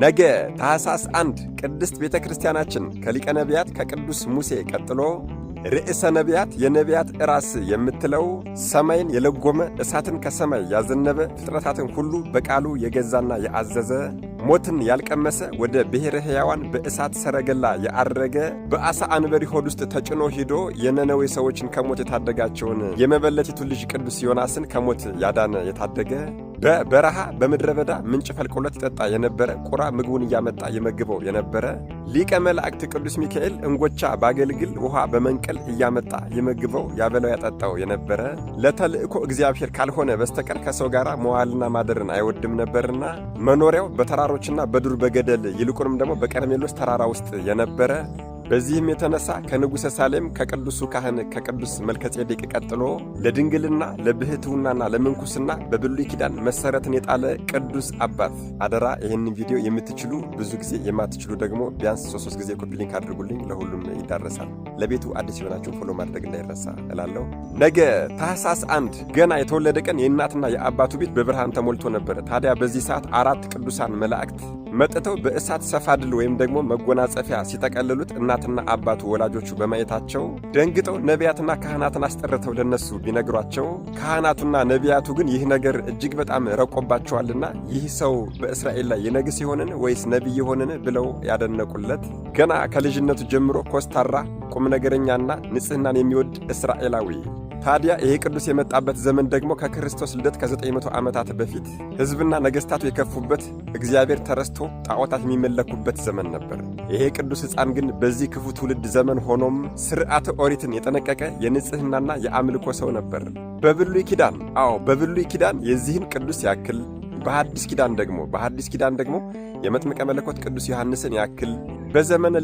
ነገ ታኅሳስ 1 ቅድስት ቤተ ክርስቲያናችን ከሊቀ ነቢያት ከቅዱስ ሙሴ ቀጥሎ ርዕሰ ነቢያት፣ የነቢያት ራስ የምትለው፣ ሰማይን የለጎመ፣ እሳትን ከሰማይ ያዘነበ፣ ፍጥረታትን ሁሉ በቃሉ የገዛና የአዘዘ፣ ሞትን ያልቀመሰ፣ ወደ ብሔረ ሕያዋን በእሳት ሰረገላ የአረገ፣ በአሳ አንበሪ ሆድ ውስጥ ተጭኖ ሂዶ የነነዌ ሰዎችን ከሞት የታደጋቸውን፣ የመበለቲቱ ልጅ ቅዱስ ዮናስን ከሞት ያዳነ የታደገ፣ በበረሃ በምድረ በዳ ምንጭ ፈልቆለት ይጠጣ የነበረ፣ ቁራ ምግቡን እያመጣ የመግበው የነበረ፣ ሊቀ መላእክት ቅዱስ ሚካኤል እንጎቻ ባገልግል ውሃ በመንቀል እያመጣ የመግበው፣ ያበላው፣ ያጠጣው የነበረ፣ ለተልእኮ እግዚአብሔር ካልሆነ በስተቀር ከሰው ጋር መዋልና ማደርን አይወድም ነበርና መኖሪያው በተራሮችና በዱር በገደል፣ ይልቁንም ደግሞ በቀርሜሎስ ተራራ ውስጥ የነበረ፣ በዚህም የተነሳ ከንጉሠ ሳሌም ከቅዱሱ ካህን ከቅዱስ መልከጼዴቅ ቀጥሎ ለድንግልና፣ ለብሕትውናና ለምንኩስና በብሉይ ኪዳን መሠረትን የጣለ ቅዱስ አባት። አደራ ይህንን ቪዲዮ የምትችሉ ብዙ ጊዜ፣ የማትችሉ ደግሞ ቢያንስ ሶስት ሶስት ጊዜ copy link አድርጉልኝ፣ ለሁሉም ይዳረሳል። ለቤቱ አዲስ የሆናችሁ follow ማድረግ እንዳይረሳ እላለሁ። ነገ ታኅሳስ 1 ገና የተወለደ ቀን የእናትና የአባቱ ቤት በብርሃን ተሞልቶ ነበረ። ታዲያ በዚህ ሰዓት አራት ቅዱሳን መላእክት መጥተው በእሳት ሰፋድል ወይም ደግሞ መጎናጸፊያ ሲጠቀልሉት እናትና አባቱ ወላጆቹ በማየታቸው ደንግጠው ነቢያትና ካህናትን አስጠርተው ለነሱ ቢነግሯቸው፣ ካህናቱና ነቢያቱ ግን ይህ ነገር እጅግ በጣም ረቆባቸዋልና ይህ ሰው በእስራኤል ላይ ይነግስ ይሆንን ወይስ ነቢይ ይሆንን ብለው ያደነቁለት፣ ገና ከልጅነቱ ጀምሮ ኮስታራ፣ ቁም ነገረኛና ንጽሕናን የሚወድ እስራኤላዊ። ታዲያ ይሄ ቅዱስ የመጣበት ዘመን ደግሞ ከክርስቶስ ልደት ከ900 ዓመታት በፊት ሕዝብና ነገሥታቱ የከፉበት፣ እግዚአብሔር ተረስቶ ጣዖታት የሚመለኩበት ዘመን ነበር። ይሄ ቅዱስ ሕፃን ግን በዚህ ክፉ ትውልድ ዘመን ሆኖም ስርዓተ ኦሪትን የጠነቀቀ የንጽሕናና የአምልኮ ሰው ነበር። በብሉይ ኪዳን፣ አዎ በብሉይ ኪዳን የዚህን ቅዱስ ያክል፣ በሐዲስ ኪዳን ደግሞ የመጥምቀ መለኮት ቅዱስ ዮሐንስን ያክል፣ በዘመነ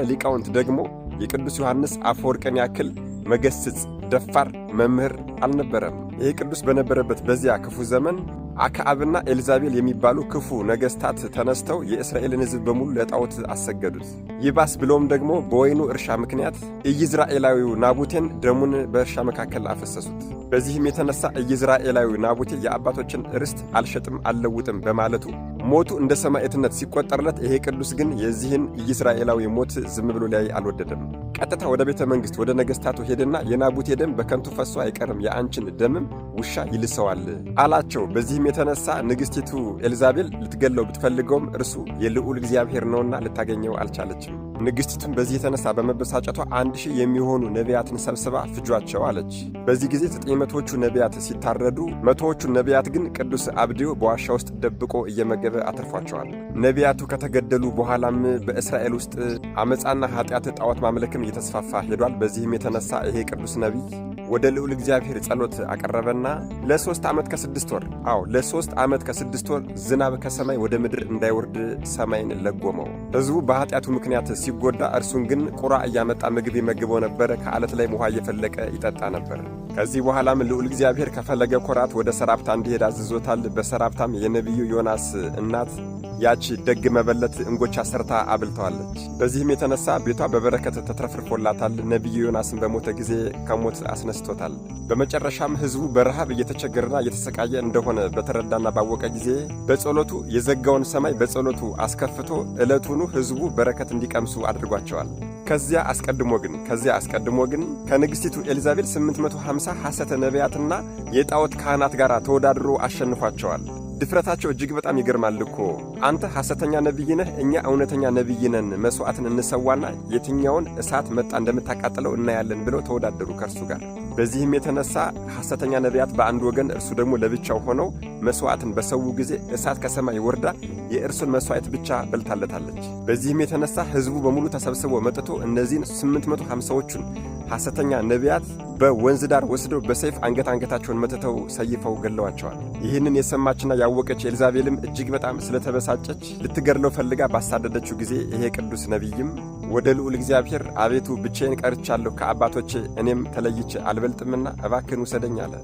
ሊቃውንት ደግሞ የቅዱስ ዮሐንስ አፈወርቅን ያክል መገስጽ ደፋር መምህር አልነበረም። ይህ ቅዱስ በነበረበት በዚያ ክፉ ዘመን አክዓብና ኤልዛቤል የሚባሉ ክፉ ነገሥታት ተነስተው የእስራኤልን ሕዝብ በሙሉ ለጣዖት አሰገዱት። ይባስ ብሎም ደግሞ በወይኑ እርሻ ምክንያት ኢይዝራኤላዊው ናቡቴን ደሙን በእርሻ መካከል አፈሰሱት። በዚህም የተነሳ ኢይዝራኤላዊው ናቡቴ የአባቶችን ርስት አልሸጥም አልለውጥም በማለቱ ሞቱ እንደ ሰማዕትነት ሲቆጠርለት፣ ይሄ ቅዱስ ግን የዚህን ኢይዝራኤላዊ ሞት ዝም ብሎ ሊያይ አልወደደም። ቀጥታ ወደ ቤተ መንግሥት ወደ ነገሥታቱ ሄደና የናቡቴ ደም በከንቱ ፈሶ አይቀርም፣ የአንችን ደምም ውሻ ይልሰዋል አላቸው። በዚህም የተነሳ ንግሥቲቱ ኤልዛቤል ልትገለው ብትፈልገውም እርሱ የልዑል እግዚአብሔር ነውና ልታገኘው አልቻለችም። ንግሥቲቱም በዚህ የተነሳ በመበሳጨቷ 1000 የሚሆኑ ነቢያትን ሰብስባ ፍጇቸው አለች። በዚህ ጊዜ 900ዎቹ ነቢያት ሲታረዱ፣ 100ዎቹ ነቢያት ግን ቅዱስ አብድዮ በዋሻ ውስጥ ደብቆ እየመገበ አትርፏቸዋል። ነቢያቱ ከተገደሉ በኋላም በእስራኤል ውስጥ አመፃና ኃጢአት፣ ጣዖት ማምለክም እየተስፋፋ ሄዷል። በዚህም የተነሳ ይሄ ቅዱስ ነቢይ ወደ ልዑል እግዚአብሔር ጸሎት አቀረበና ለ3 ዓመት ከ6 ወር፣ አዎ ለ3 ዓመት ከ6 ወር ዝናብ ከሰማይ ወደ ምድር እንዳይወርድ ሰማይን ለጎመው። ሕዝቡ በኃጢአቱ ምክንያት ሲጎዳ፣ እርሱን ግን ቁራ እያመጣ ምግብ ይመግበው ነበረ። ከዓለት ላይ ውሃ እየፈለቀ ይጠጣ ነበር። ከዚህ በኋላም ልዑል እግዚአብሔር ከፈለገ ኮራት ወደ ሰራፕታ እንዲሄድ አዝዞታል። በሰራፕታም የነቢዩ ዮናስ እናት ያቺ ደግ መበለት እንጎቻ ሰርታ አብልተዋለች። በዚህም የተነሳ ቤቷ በበረከት ተትረፍርፎላታል። ነቢዩ ዮናስን በሞተ ጊዜ ከሞት አስነስቶታል። በመጨረሻም ሕዝቡ በረሃብ እየተቸገረና እየተሰቃየ እንደሆነ በተረዳና ባወቀ ጊዜ በጸሎቱ የዘጋውን ሰማይ በጸሎቱ አስከፍቶ ዕለቱኑ ሕዝቡ በረከት እንዲቀምሱ አድርጓቸዋል። ከዚያ አስቀድሞ ግን ከንግሥቲቱ ኤልዛቤል 850 ሐሰተ ነቢያትና የጣዖት ካህናት ጋር ተወዳድሮ አሸንፏቸዋል። ድፍረታቸው እጅግ በጣም ይገርማል እኮ። አንተ ሐሰተኛ ነቢይ ነህ፣ እኛ እውነተኛ ነቢይ ነን፣ መሥዋዕትን እንሰዋና የትኛውን እሳት መጣ እንደምታቃጥለው እናያለን ብለው ተወዳደሩ ከእርሱ ጋር። በዚህም የተነሳ ሐሰተኛ ነቢያት በአንድ ወገን፣ እርሱ ደግሞ ለብቻው ሆነው መሥዋዕትን በሰዉ ጊዜ እሳት ከሰማይ ወርዳ የእርሱን መሥዋዕት ብቻ በልታለታለች። በዚህም የተነሳ ሕዝቡ በሙሉ ተሰብስቦ መጥቶ እነዚህን 850ዎቹን ሐሰተኛ ነቢያት በወንዝ ዳር ወስደው በሰይፍ አንገት አንገታቸውን መትተው ሰይፈው ገለዋቸዋል። ይህንን የሰማችና ያወቀች ኤልዛቤልም እጅግ በጣም ስለተበሳጨች ልትገድለው ፈልጋ ባሳደደችው ጊዜ ይሄ ቅዱስ ነቢይም ወደ ልዑል እግዚአብሔር አቤቱ፣ ብቻዬን ቀርቻለሁ፣ ከአባቶቼ እኔም ተለይቼ አልበልጥምና እባክህን ውሰደኝ አለ።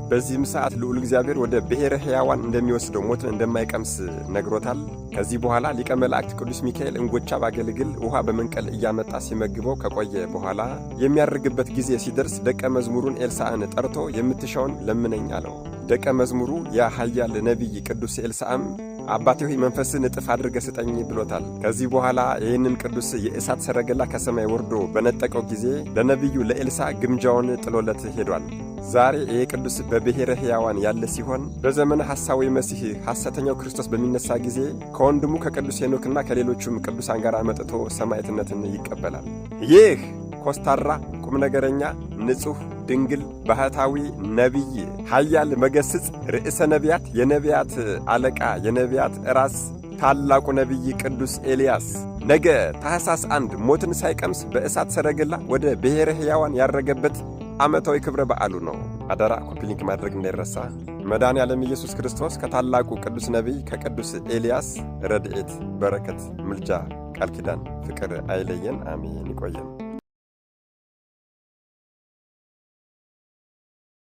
በዚህም ሰዓት ልዑል እግዚአብሔር ወደ ብሔረ ሕያዋን እንደሚወስደው፣ ሞትን እንደማይቀምስ ነግሮታል። ከዚህ በኋላ ሊቀ መላእክት ቅዱስ ሚካኤል እንጎቻ ባገልግል ውሃ በመንቀል እያመጣ ሲመግበው ከቆየ በኋላ የሚያርግበት ጊዜ ሲደርስ ደቀ መዝሙሩን ኤልሳዕን ጠርቶ የምትሻውን ለምነኝ አለው። ደቀ መዝሙሩ ያ ኃያል ነቢይ ቅዱስ ኤልሳዕም አባቴ ሆይ መንፈስን እጥፍ አድርገህ ስጠኝ ብሎታል። ከዚህ በኋላ ይህንን ቅዱስ የእሳት ሰረገላ ከሰማይ ወርዶ በነጠቀው ጊዜ ለነቢዩ ለኤልሳ ግምጃውን ጥሎለት ሄዷል። ዛሬ ይሄ ቅዱስ በብሔረ ሕያዋን ያለ ሲሆን በዘመነ ሐሳዊ መሲህ ሐሰተኛው ክርስቶስ በሚነሳ ጊዜ ከወንድሙ ከቅዱስ ሄኖክና ከሌሎቹም ቅዱሳን ጋር መጥቶ ሰማዕትነትን ይቀበላል። ይህ ኮስታራ፣ ቁም ነገረኛ፣ ንጹሕ፣ ድንግል፣ ባህታዊ፣ ነቢይ፣ ኃያል መገስጽ፣ ርዕሰ ነቢያት፣ የነቢያት አለቃ፣ የነቢያት ራስ ታላቁ ነቢይ ቅዱስ ኤልያስ ነገ ታኅሳስ 1 ሞትን ሳይቀምስ በእሳት ሰረገላ ወደ ብሔረ ሕያዋን ያረገበት ዓመታዊ ክብረ በዓሉ ነው። አደራ copy link ማድረግ እንዳይረሳ። መድኃኔ ዓለም ኢየሱስ ክርስቶስ ከታላቁ ቅዱስ ነቢይ ከቅዱስ ኤልያስ ረድኤት፣ በረከት፣ ምልጃ፣ ቃል ኪዳን፣ ፍቅር አይለየን። አሜን። ይቆየን።